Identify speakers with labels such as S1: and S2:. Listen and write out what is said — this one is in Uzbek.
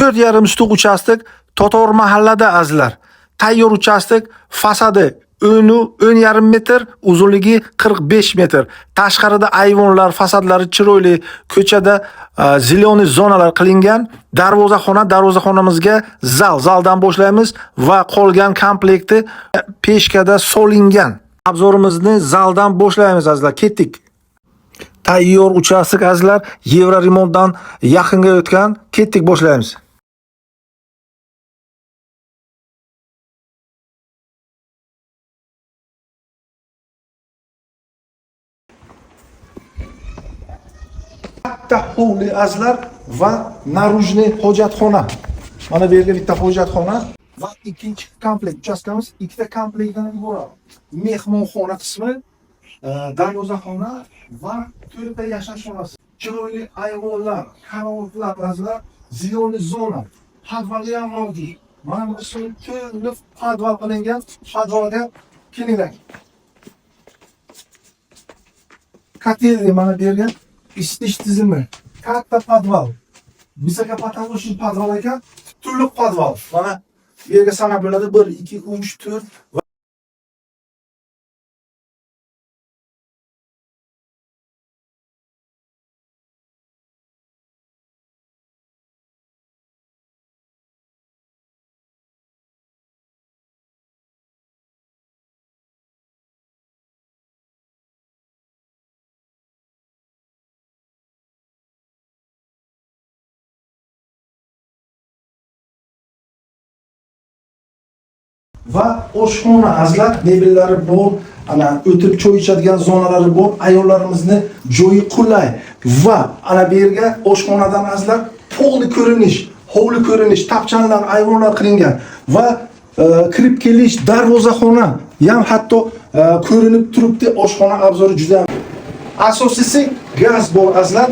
S1: 4,5 sotix uchastok Totor mahallada azizlar. Tayyor uchastok, fasadi 10,5 metr, uzunligi 45 metr. Tashqarida ayvonlar, fasadlari chiroyli, ko'chada зеленый zonalar qilingan. Darvozaxona, darvozaxonamizga zal, zaldan boshlaymiz va qolgan komplekti peshkada solingan. Obzorimizni zaldan boshlaymiz azizlar. Ketdik. Tayyor uchastok azizlar, yevro remontdan yaqinga o'tgan. Ketdik, boshlaymiz. Katta hovli azizlar va наружный hojatxona. Mana bu yerga bitta hojatxona va ikkinchi komplekt uchastkamiz ikkita komplektdan iborat. Mehmonxona qismi, darvozaxona va to'rtta yashash xonasi. Chiroyli ayvonlar, karavotlar azizlar, зеленый zona, podvali ham mavjud. Mana bu qismi to'liq podval qilingan. Podvalga kelinglar. Котельный mana bu yerga isitish tizimi. Katta podval. Высокопотолочный podval ekan, to'liq podval. Mana bu yerga sanab bo'ladi 1 2 3 4 va va oshxona azizlar, mebellari bor, ana o'tirib choy ichadigan zonalari bor, ayollarimizni joyi qulay va ana bu yerga oshxonadan azizlar polni ko'rinish, hovli ko'rinish, tapchanlar, ayvonlar qilingan va kirib kelish darvozaxona ham hatto ko'rinib turibdi. Oshxona obzori juda ham. Asosiysi gaz bor azizlar.